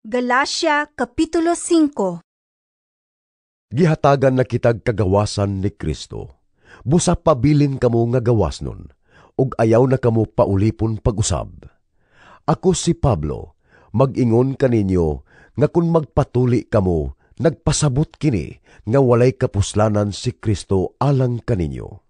Galacia Kapitulo 5. Gihatagan na kitag kagawasan ni Kristo. Busa pabilin kamo nga gawas nun, ug ayaw na kamo paulipon pag-usab. Ako si Pablo, mag-ingon kaninyo nga kun magpatuli kamo, nagpasabot kini nga walay kapuslanan si Kristo alang kaninyo.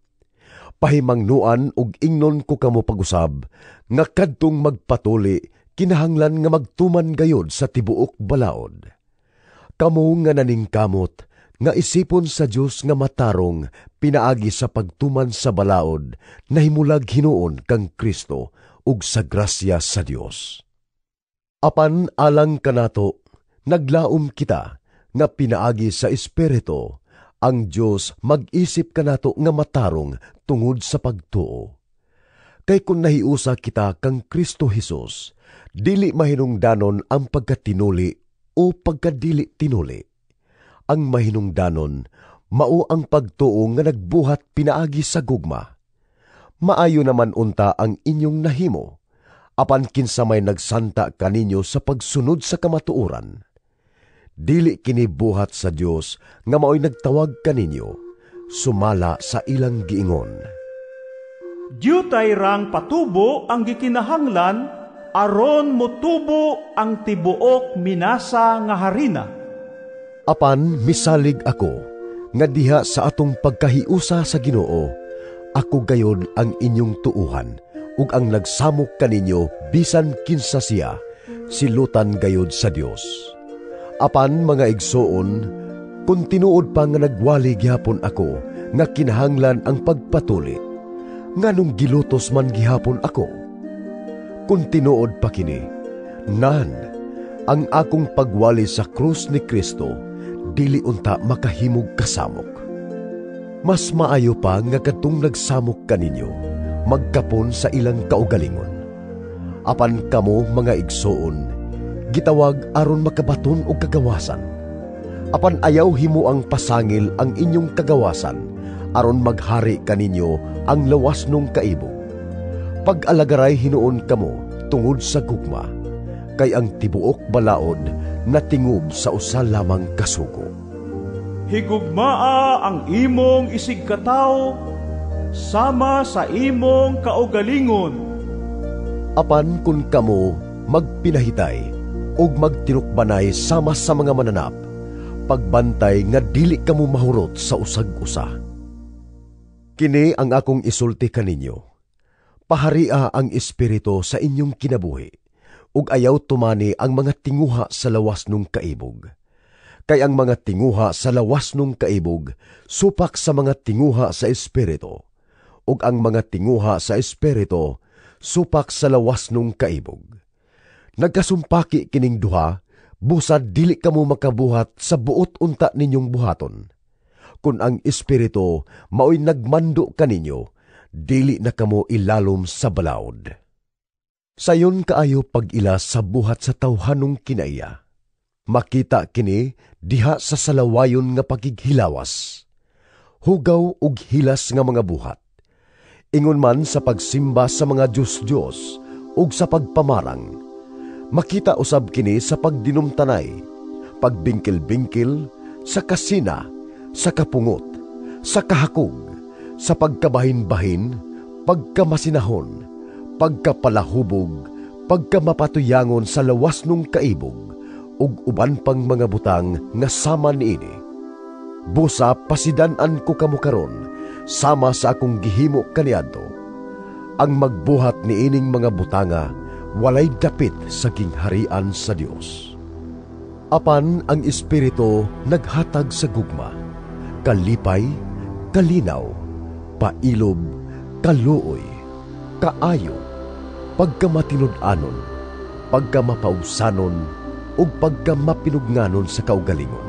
Pahimangnuan ug ingnon ko kamo pag-usab nga kadtong magpatuli kinahanglan nga magtuman gayod sa tibuok balaod. Kamo nga naningkamot nga isipon sa Dios nga matarong pinaagi sa pagtuman sa balaod, nahimulag hinuon kang Kristo ug sa grasya sa Dios. Apan alang kanato, naglaom kita nga pinaagi sa Espiritu ang Dios mag-isip kanato nga matarong tungod sa pagtuo. Kay kun nahiusa kita kang Kristo Hesus, dili mahinungdanon ang pagkatinuli o pagkadili tinuli. Ang mahinungdanon mao ang pagtuo nga nagbuhat pinaagi sa gugma. Maayo naman unta ang inyong nahimo, apan kinsa may nagsanta kaninyo sa pagsunod sa kamatuoran. Dili kini buhat sa Dios nga maoy nagtawag kaninyo, sumala sa ilang giingon. Diutay rang patubo ang gikinahanglan aron motubo ang tibuok minasa nga harina. Apan misalig ako nga diha sa atong pagkahiusa sa Ginoo, ako gayod ang inyong tuuhan ug ang nagsamok kaninyo bisan kinsa siya, silutan gayod sa Dios. Apan mga igsoon, kun tinuod pa nga nagwali gihapon ako nga kinahanglan ang pagpatuli, nganong gilutos man gihapon ako? Kun tinuod pa kini, nan, ang akong pagwali sa krus ni Kristo dili unta makahimog kasamok. Mas maayo pa nga kadtong nagsamok kaninyo, magkapon sa ilang kaugalingon. Apan kamo mga igsoon, gitawag aron makabaton og kagawasan. Apan ayaw himo ang pasangil ang inyong kagawasan, aron maghari kaninyo ang lawas nung kaibog. Pag-alagaray hinuon kamo tungod sa gugma, kay ang tibuok balaod natingob sa usa lamang kasugo. Higugmaa ang imong isigkatawo sama sa imong kaugalingon. Apan kun kamo magpinahitay ug magtinukbanay sama sa mga mananap, pagbantay nga dili kamo mahurot sa usag-usa. Kini ang akong isulti kaninyo. Paharia ang Espiritu sa inyong kinabuhi, ug ayaw tumani ang mga tinguha sa lawas nung kaibog. Kay ang mga tinguha sa lawas nung kaibog supak sa mga tinguha sa Espiritu, ug ang mga tinguha sa Espiritu supak sa lawas nung kaibog. Nagkasumpaki kining duha, busad dili kamo makabuhat sa buot unta ninyong buhaton. Kun ang Espiritu maoy nagmando kaninyo, dili na kamo ilalom sa balaod. Sayon kaayo pag-ila sa buhat sa tawhanong kinaiya. Makita kini diha sa salawayon nga pagighilawas, hugaw ug hilas nga mga buhat. Ingon man sa pagsimba sa mga Diyos-Diyos ug sa pagpamarang. Makita usab kini sa pagdinumtanay, pagbingkil-bingkil, sa kasina, sa kapungot, sa kahakog, sa pagkabahin-bahin, pagkamasinahon, pagkapalahubog, pagkamapatuyangon sa lawas nung kaibog, ug uban pang mga butang nga sama niini. Busa pasidan-an ko kamo karon, sama sa akong gihimo kaniadto. Ang magbuhat niining mga butanga walay dapit sa gingharian sa Dios. Apan ang Espiritu naghatag sa gugma, kalipay, kalinaw, pailob, kaluoy, kaayo, pagkamatinud-anon, pagkamapaugsanon, ug pagkamapinugnanon sa kaugalingon.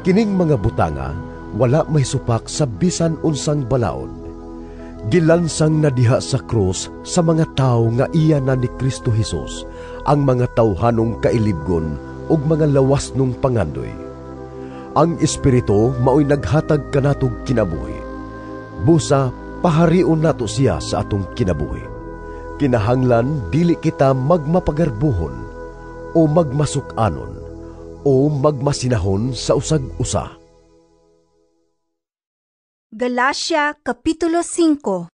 Kining mga butanga wala may supak sa bisan unsang balaod. Gilansang na diha sa krus sa mga tawo nga iya na ni Kristo Hesus ang mga tawhanong kailibgon ug mga lawas nung pangandoy. Ang Espiritu maoy naghatag kanatog kinabuhi. Busa paharion nato siya sa atong kinabuhi. Kinahanglan dili kita magmapagarbuhon o magmasuk-anon, o magmasinahon sa usag-usa. Galacia Kapitulo 5.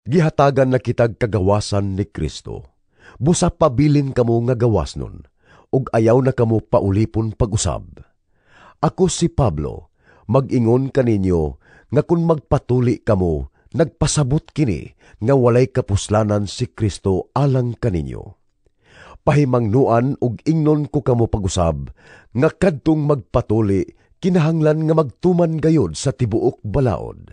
Gihatagan na kitag kagawasan ni Kristo. Busa pabilin kamo nga gawas nun, ug ayaw na kamo paulipon pag-usab. Ako si Pablo, mag-ingon kaninyo nga kun magpatuli kamo, nagpasabot kini nga walay kapuslanan si Kristo alang kaninyo. Pahimangnuan ug ingnon ko kamo pag-usab nga kadtong magpatuli kinahanglan nga magtuman gayod sa tibuok balaod.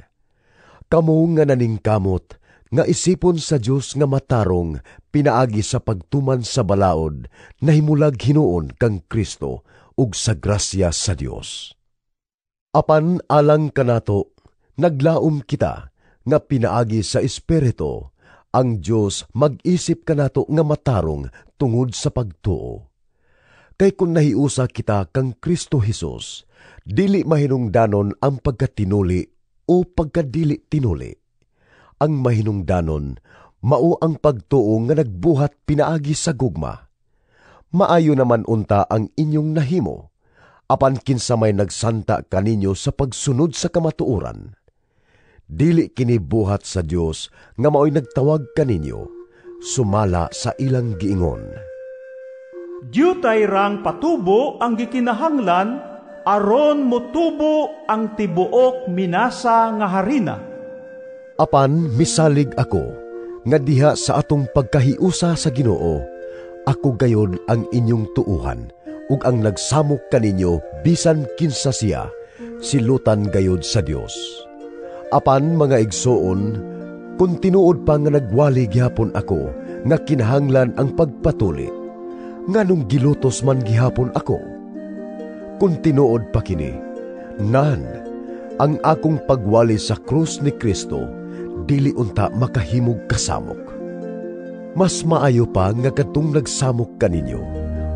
Kamo nga naningkamot nga isipon sa Dios nga matarong pinaagi sa pagtuman sa balaod nahimulag hinuon kang Kristo ug sa grasya sa Dios. Apan alang kanato, naglaom kita nga pinaagi sa Espiritu ang Dios mag-isip kanato nga matarong tungod sa pagtuo. Kay kun nahiusa kita kang Kristo Hesus, dili mahinungdanon ang pagkatinuli o pagkadili tinuli. Ang mahinungdanon mao ang pagtuo nga nagbuhat pinaagi sa gugma. Maayo naman unta ang inyong nahimo, apan kinsa may nagsanta kaninyo sa pagsunod sa kamatuoran. Dili kini buhat sa Dios nga maoy nagtawag kaninyo, sumala sa ilang giingon. Diutay rang patubo ang gikinahanglan aron motubo ang tibuok minasa nga harina. Apan misalig ako nga diha sa atong pagkahiusa sa Ginoo, ako gayod ang inyong tuuhan ug ang nagsamok kaninyo bisan kinsa siya, silutan gayod sa Dios. Apan mga igsoon, kun tinuod pa nga nagwali gihapon ako nga kinahanglan ang pagpatuli, nganong gilutos man gihapon ako? Kun tinuod pa kini, nan, ang akong pagwali sa krus ni Kristo dili unta makahimog kasamok. Mas maayo pa nga kadtong nagsamok kaninyo,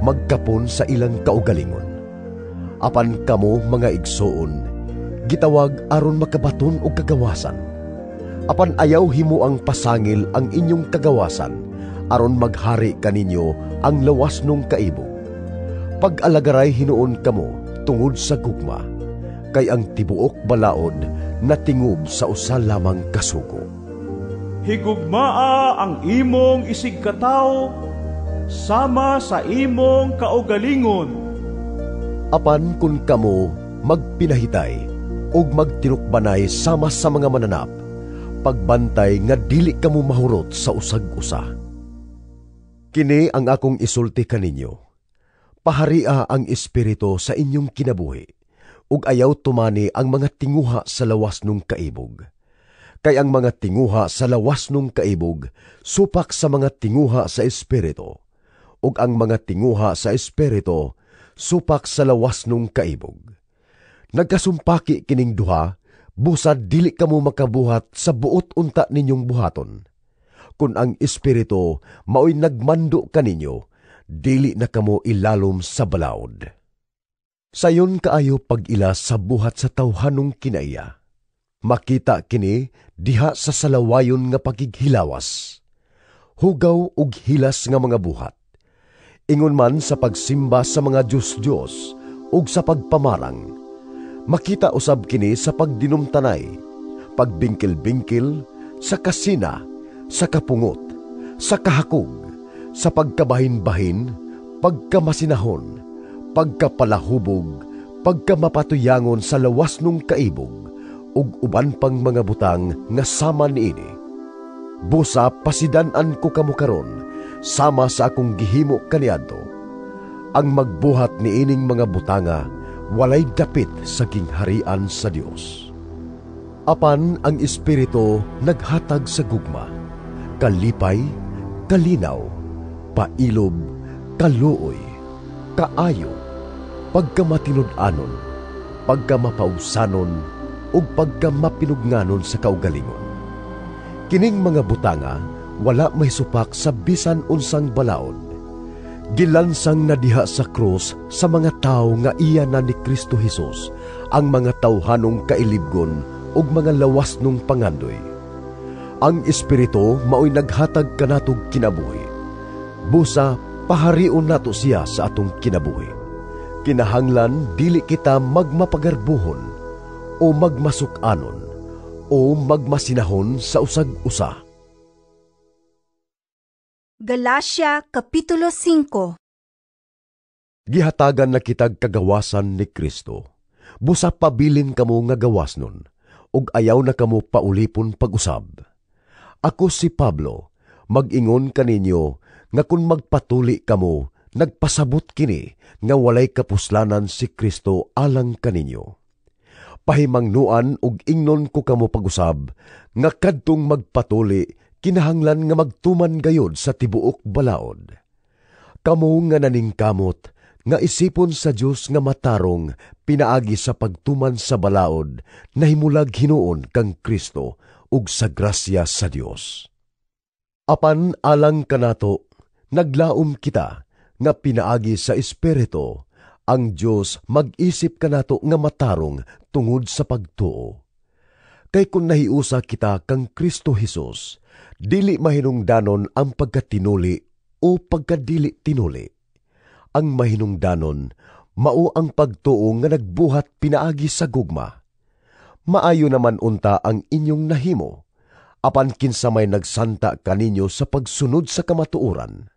magkapon sa ilang kaugalingon. Apan kamo mga igsoon, gitawag aron makabaton og kagawasan. Apan ayaw himo ang pasangil ang inyong kagawasan, aron maghari kaninyo ang lawas nung kaibog. Pag-alagaray hinuon kamo tungod sa gugma, kay ang tibuok balaod natingob sa usa lamang kasugo. Higugmaa ang imong isigkatawo sama sa imong kaugalingon. Apan kun kamo magpinahitay ug magtinukbanay sama sa mga mananap, pagbantay nga dili kamo mahurot sa usag-usa. Kini ang akong isulti kaninyo. Paharia ang Espiritu sa inyong kinabuhi, ug ayaw tumani ang mga tinguha sa lawas nung kaibog. Kay ang mga tinguha sa lawas nung kaibog supak sa mga tinguha sa Espiritu, ug ang mga tinguha sa Espiritu supak sa lawas nung kaibog. Nagkasumpaki kining duha, busad dili kamo makabuhat sa buot unta ninyong buhaton. Kun ang Espiritu maoy nagmando kaninyo, dili na kamo ilalom sa balaod. Sayon kaayo pag-ila sa buhat sa tawhanong kinaiya. Makita kini diha sa salawayon nga pagighilawas. Hugaw ug hilas nga mga buhat. Ingon man sa pagsimba sa mga Diyos-Diyos ug sa pagpamarang. Makita usab kini sa pagdinumtanay, pagbingkil-bingkil, sa kasina, sa kapungot, sa kahakog, sa pagkabahin-bahin, pagkamasinahon, pagkapalahubog, pagkamapatuyangon sa lawas nung kaibog, ug uban pang mga butang nga sama niini. Busa pasidan-an ko kamo karon, sama sa akong gihimo kaniadto. Ang magbuhat niining mga butanga walay dapit sa gingharian sa Dios. Apan ang Espiritu naghatag sa gugma, kalipay, kalinaw, pailob, kaluoy, kaayo, pagkamatinud-anon, pagkamapausanon, ug pagkamapinugnanon sa kaugalingon. Kining mga butanga wala may supak sa bisan unsang balaod. Gilansang na diha sa krus sa mga tawo nga iya na ni Kristo Hesus ang mga tawhanong kailibgon ug mga lawas nung pangandoy. Ang Espiritu maoy naghatag kanatog kinabuhi. Busa Paharion nato siya sa atong kinabuhi. Kinahanglan dili kita magmapagarbuhon o magmasuk-anon o magmasinahon sa usag-usa. Galacia Kapitulo 5. Gihatagan na kitag kagawasan ni Kristo. Busa pabilin kamo nga gawas nun, ug ayaw na kamo paulipon pag-usab. Ako si Pablo, mag-ingon kaninyo nga kun magpatuli kamo, nagpasabot kini nga walay kapuslanan si Kristo alang kaninyo. Pahimangnuan ug ingnon ko kamo pag-usab nga kadtong magpatuli kinahanglan nga magtuman gayod sa tibuok balaod. Kamo nga naningkamot nga isipon sa Dios nga matarong pinaagi sa pagtuman sa balaod, nahimulag hinuon kang Kristo ug sa grasya sa Dios. Apan alang kanato, naglaom kita nga pinaagi sa Espiritu ang Dios mag-isip kanato nga matarong tungod sa pagtuo. Kay kun nahiusa kita kang Kristo Hesus, dili mahinungdanon ang pagkatinuli o pagkadili tinuli. Ang mahinungdanon mao ang pagtuo nga nagbuhat pinaagi sa gugma. Maayo naman unta ang inyong nahimo, apan kinsa may nagsanta kaninyo sa pagsunod sa kamatuoran.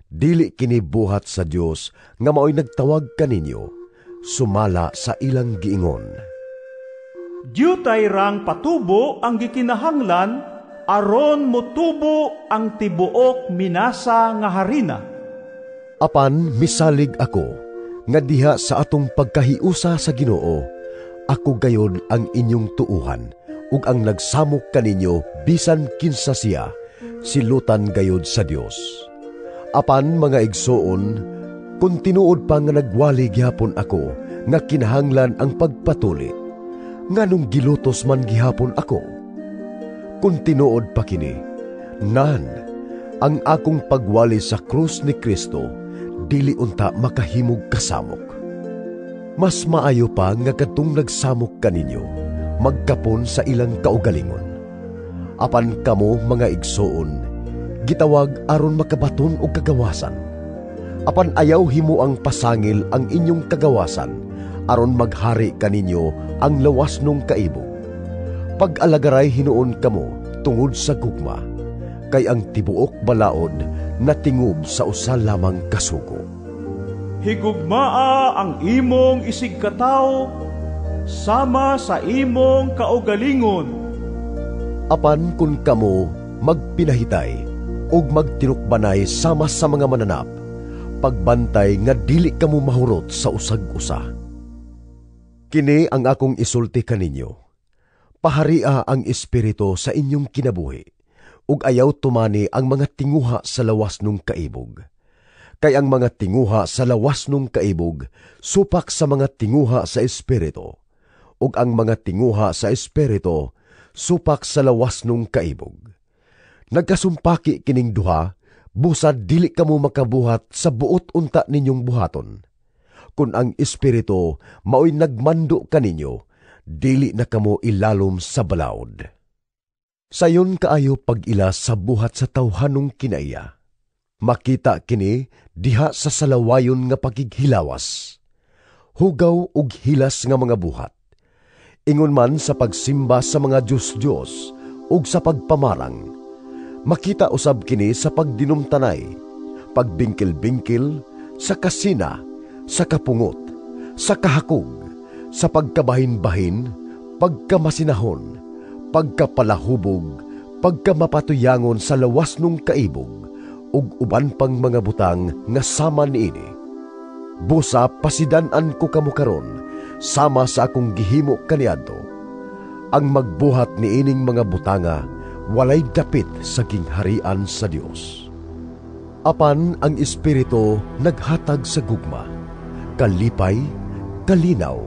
Dili kini buhat sa Dios nga maoy nagtawag kaninyo, sumala sa ilang giingon. Diutay rang patubo ang gikinahanglan aron motubo ang tibuok minasa nga harina. Apan misalig ako nga diha sa atong pagkahiusa sa Ginoo, ako gayod ang inyong tuuhan ug ang nagsamok kaninyo bisan kinsa siya, silutan gayod sa Dios. Apan mga igsoon, kun tinuod pa nga nagwali gihapon ako nga kinahanglan ang pagpatuli, nganong gilutos man gihapon ako? Kun tinuod pa kini, nan, ang akong pagwali sa krus ni Kristo dili unta makahimog kasamok. Mas maayo pa nga kadtong nagsamok kaninyo, magkapon sa ilang kaugalingon. Apan kamo mga igsoon, gitawag aron makabaton og kagawasan. Apan ayaw himo ang pasangil ang inyong kagawasan, aron maghari kaninyo ang lawas nung kaibog. Pag-alagaray hinuon kamo tungod sa gugma, kay ang tibuok balaod natingob sa usa lamang kasugo. Higugmaa ang imong isigkatawo sama sa imong kaugalingon. Apan kun kamo magpinahitay ug magtinukbanay sama sa mga mananap, pagbantay nga dili kamo mahurot sa usag-usa. Kini ang akong isulti kaninyo. Paharia ang Espiritu sa inyong kinabuhi, ug ayaw tumani ang mga tinguha sa lawas nung kaibog. Kay ang mga tinguha sa lawas nung kaibog supak sa mga tinguha sa Espiritu, ug ang mga tinguha sa Espiritu supak sa lawas nung kaibog. Nagkasumpaki kining duha, busad dili kamo makabuhat sa buot unta ninyong buhaton. Kun ang Espiritu maoy nagmando kaninyo, dili na kamo ilalom sa balaod. Sayon kaayo pag-ila sa buhat sa tawhanong kinaiya. Makita kini diha sa salawayon nga pagighilawas. Hugaw ug hilas nga mga buhat. Ingon man sa pagsimba sa mga Diyos-Diyos ug sa pagpamarang. Makita usab kini sa pagdinumtanay, pagbingkil-bingkil, sa kasina, sa kapungot, sa kahakog, sa pagkabahin-bahin, pagkamasinahon, pagkapalahubog, pagkamapatuyangon sa lawas nung kaibog, ug uban pang mga butang nga sama niini. Busa pasidan-an ko kamo karon, sama sa akong gihimo kaniadto. Ang magbuhat niining mga butanga walay dapit sa gingharian sa Dios. Apan ang Espiritu naghatag sa gugma, kalipay, kalinaw,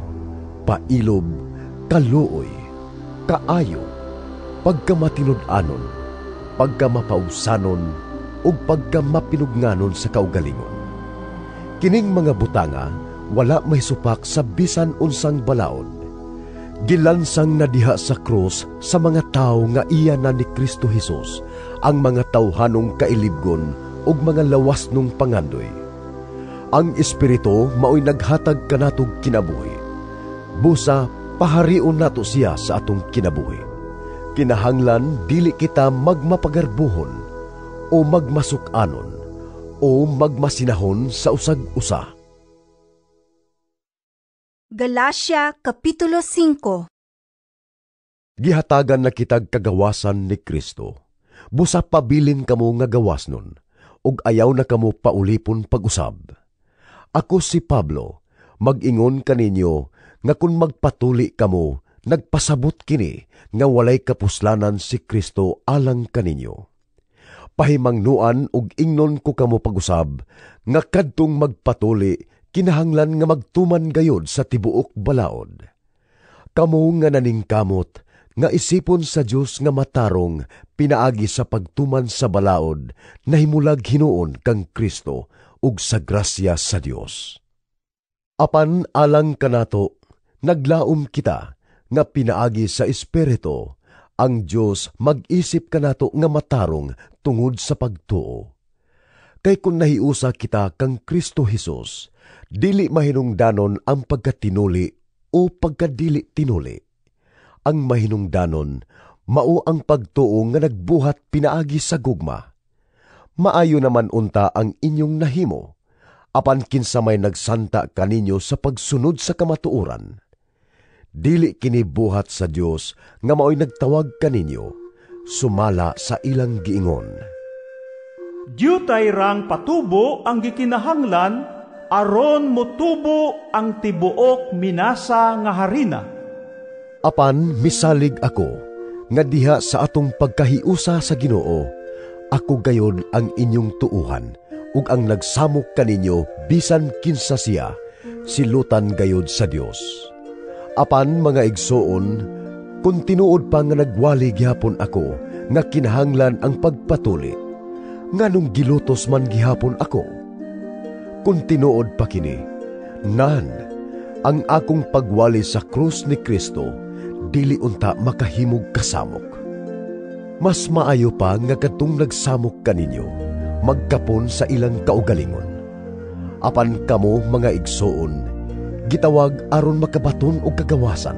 pailob, kaluoy, kaayo, pagkamatinud-anon, pagkamapausanon, ug pagkamapinugnanon sa kaugalingon. Kining mga butanga wala may supak sa bisan unsang balaod. Gilansang na diha sa krus sa mga tao nga iya na ni Kristo Hesus ang mga tawhanong kailibgon ug mga lawasnong pangandoy. Ang Espiritu maoy naghatag kanatog kinabuhi. Busa paharion nato siya sa atong kinabuhi. Kinahanglan dili kita magmapagarbuhon o magmasuk-anon o magmasinahon sa usag-usa. Galacia Kapitulo 5. Gihatagan na kitag kagawasan ni Kristo. Busa pabilin kamo nga gawas nun, ug ayaw na kamo paulipon pag-usab. Ako si Pablo, mag-ingon kaninyo nga kun magpatuli kamo, nagpasabot kini nga walay kapuslanan si Kristo alang kaninyo. Pahimangnuan ug ingnon ko kamo pag-usab nga kadtong magpatuli kinahanglan nga magtuman gayod sa tibuok balaod. Kamo nga naningkamot nga isipon sa Dios nga matarong pinaagi sa pagtuman sa balaod nahimulag hinuon kang Kristo ug sa grasya sa Dios. Apan alang kanato, naglaom kita nga pinaagi sa Espiritu ang Dios mag-isip kanato nga matarong tungod sa pagtuo. Kay kun nahiusa kita kang Kristo Hesus, dili mahinungdanon ang pagkatinuli o pagkadili tinuli. Ang mahinungdanon mao ang pagtuo nga nagbuhat pinaagi sa gugma. Maayo naman unta ang inyong nahimo, apan kinsa may nagsanta kaninyo sa pagsunod sa kamatuoran. Dili kini buhat sa Dios nga maoy nagtawag kaninyo, sumala sa ilang giingon. Diutay rang patubo ang gikinahanglan aron motubo ang tibuok minasa nga harina. Apan misalig ako nga diha sa atong pagkahiusa sa Ginoo, ako gayod ang inyong tuuhan ug ang nagsamok kaninyo bisan kinsa siya, silutan gayod sa Dios. Apan mga igsoon, kun tinuod pa nga nagwali gihapon ako nga kinahanglan ang pagpatuli, nganong gilutos man gihapon ako? Kun tinuod pa kini, nan, ang akong pagwali sa krus ni Kristo dili unta makahimog kasamok. Mas maayo pa nga kadtong nagsamok kaninyo, magkapon sa ilang kaugalingon. Apan kamo mga igsoon, gitawag aron makabaton og kagawasan.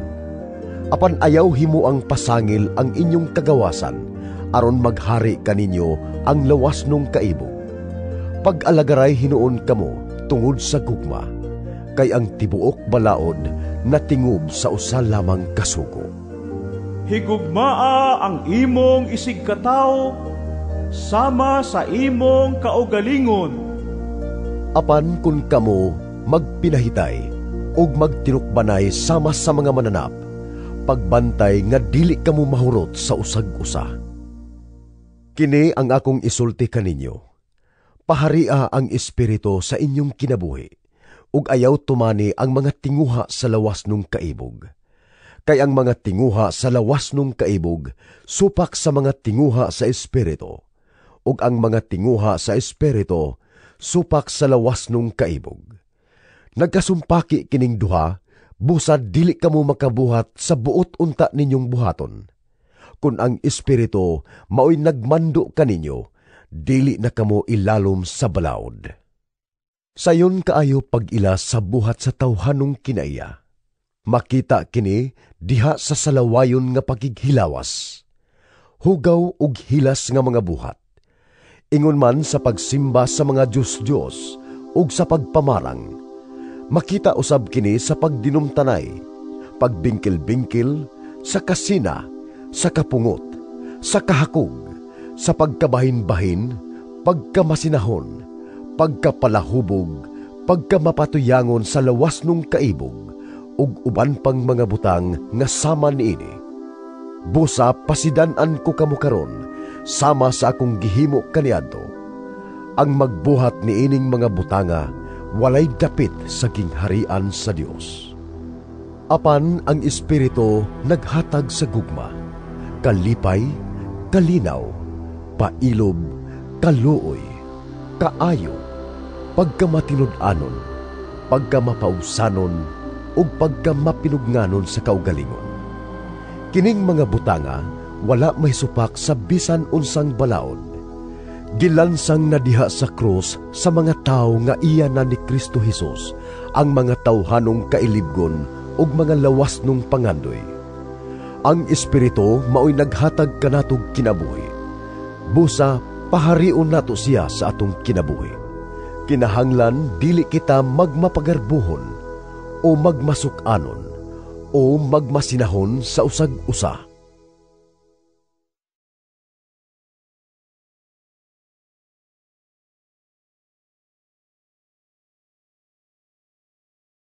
Apan ayaw himo ang pasangil ang inyong kagawasan, aron maghari kaninyo ang lawas nung kaibog. Pag-alagaray hinuon kamo tungod sa gugma, kay ang tibuok balaod natingob sa usa lamang kasugo. Higugmaa ang imong isigkatawo sama sa imong kaugalingon. Apan kun kamo magpinahitay ug magtinukbanay sama sa mga mananap, pagbantay nga dili kamo mahurot sa usag-usa. Kini ang akong isulti kaninyo. Paharia ang Espiritu sa inyong kinabuhi, ug ayaw tumani ang mga tinguha sa lawas nung kaibog. Kay ang mga tinguha sa lawas nung kaibog supak sa mga tinguha sa Espiritu, ug ang mga tinguha sa Espiritu supak sa lawas nung kaibog. Nagkasumpaki kining duha, busad dili kamo makabuhat sa buot unta ninyong buhaton. Kun ang Espiritu maoy nagmando kaninyo, dili na kamo ilalom sa balaod. Sayon kaayo pag-ila sa buhat sa tawhanong kinaiya. Makita kini diha sa salawayon nga pagighilawas. Hugaw ug hilas nga mga buhat. Ingon man sa pagsimba sa mga Diyos-Diyos ug sa pagpamarang. Makita usab kini sa pagdinumtanay, pagbingkil-bingkil, sa kasina, sa kapungot, sa kahakog, sa pagkabahin-bahin, pagkamasinahon, pagkapalahubog, pagkamapatuyangon sa lawas nung kaibog, ug uban pang mga butang nga sama niini. Busa pasidan-an ko kamo karon, sama sa akong gihimo kaniadto. Ang magbuhat niining mga butanga walay dapit sa gingharian sa Dios. Apan ang Espiritu naghatag sa gugma, kalipay, kalinaw, pailob, kaluoy, kaayo, pagkamatinud-anon, pagkamapausanon, ug pagkamapinugnanon sa kaugalingon. Kining mga butanga wala may supak sa bisan unsang balaod. Gilansang na diha sa krus sa mga tawo nga iya na ni Kristo Hesus ang mga tawhanong kailibgon ug mga lawasnong pangandoy. Ang Espiritu maoy naghatag kanatog kinabuhi. Busa paharion nato siya sa atong kinabuhi. Kinahanglan dili kita magmapagarbuhon o magmasuk-anon o magmasinahon sa usag-usa.